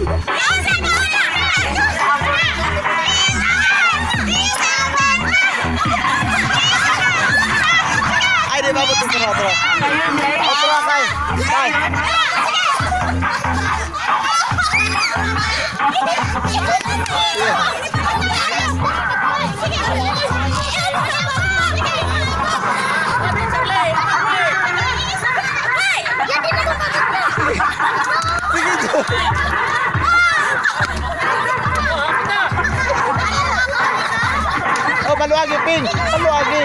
Ay, di ba mo ito tara, tara. O, tara, kay. Kay. Sige, Jo. Oh, paluagi, Ping. Paluagi.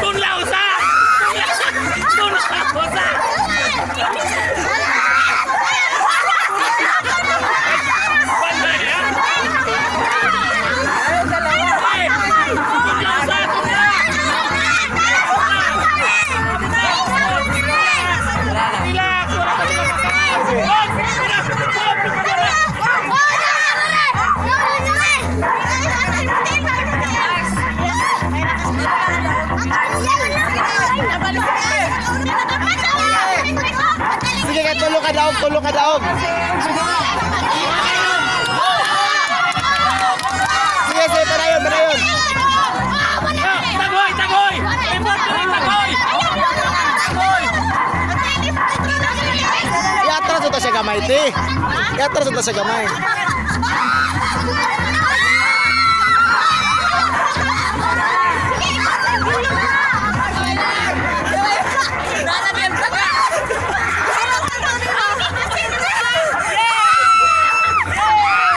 Tunlaw sa! Tunlaw sa! Balay, ha? Ay! Tunlaw sa! Tunlaw! Relax! Wala pa sila makain! Oh! Wala! Sige, kay tulo ka daog, tulo ka daog. Sige, sige, padayon, padayon. Ah, Tagoy! Tagoy! Report na rin, tagoy! Tagoy! Iatras ito siya gamay, te. Iatras ito siya gamay.